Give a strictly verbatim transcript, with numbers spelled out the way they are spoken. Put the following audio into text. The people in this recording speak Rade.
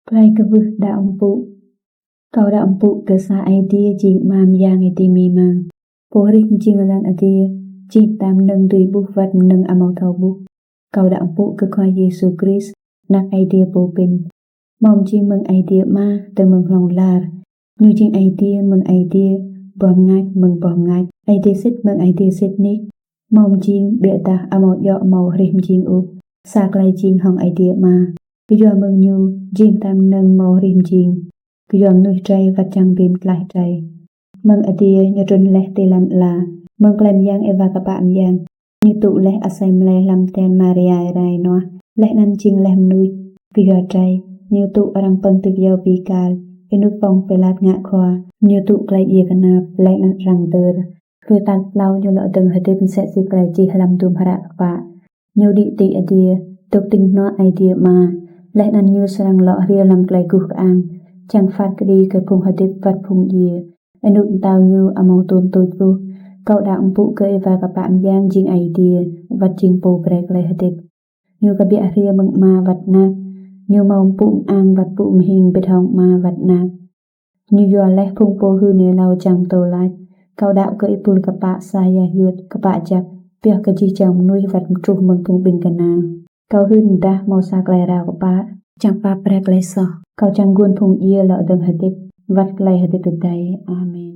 Klei kwưh đăo mpŭ. Kâo đăo mpŭ kơ sa Aê Diê jing Ama myang êdimima, Pô hrih mjing lăn adiê, jih mta mnơ̆ng dưi ƀuh wăt mnơ̆ng amâo thâo ƀuh. Kâo đăo mpŭ kơ Khua Yêsu Krist, Anak Aê Diê pô pĭn, mâo mjing mơ̆ng Aê Diê Ama tơ mơ̆ng hlŏng lar. Ñu jing Aê Diê mơ̆ng Aê Diê, boh mngač mơ̆ng boh mngač, Aê Diê sĭt mơ̆ng Aê Diê sĭt nik, mâo mjing ƀiădah amâo djŏ mâo hrih mjing ôh, sa klei jing hŏng Aê Diê Ama. Kyua mơ̆ng ñu, jih mta mnơ̆ng mâo hrih mjing. Kyua mnuih drei wăt čiăng bi mtlaih drei, mơ̆ng adiê ñu trŭn leh ti lăn ala. Mơ̆ng klei myang Êwa kpă myang, ñu tŭ leh asei mlei hlăm tian Maria êrai ênuah, leh anăn jing leh mnuih. Kyua drei, ñu tŭ arăng pơ̆ng ti kyâo bi kal, ênuk Pôns Pilat ngă khua. Ñu tŭ klei djiê knap leh anăn arăng dơr. Hruê tal tlâo ñu lŏ dơ̆ng hdĭp msĕ si klei čih hlăm dŭm hră kpă. Ñu đĭ ti adiê, dôk tĭng hnuă Aê Diê Ama, leh anăn ñu srăng lŏ hriê hlăm klei guh kơang, čiăng phat kđi kơ phung hdĭp wăt phung djiê. Ênuk mtao ñu amâo tuôm tuč ôh. Kâo đăo mpŭ kơ Êwa kpă myang jing Aê Diê, wăt jing Pô brei klei hdĭp. Ñu kbiă hriê mơ̆ng Ama wăt Anak. Ñu mâo mpŭ mơang wăt mpŭ mhing mbĭt hŏng Ama wăt Anak. Ñu yua leh phung pô hưn êlâo čiăng mtô lač. Kâo đăo kơ êpul kpă sa ya hyưt, kpă jăk, pioh kơ jih jang mnuih wăt mtruh mơ̆ng phung ƀĭng kna. Kâo hưn mdah mâo sa klei rao kpă, čiăng pap brei klei soh. Kâo čang guôn phung djiê lŏ dơ̆ng hdĭp, wăt klei hdĭp êdei. Amen.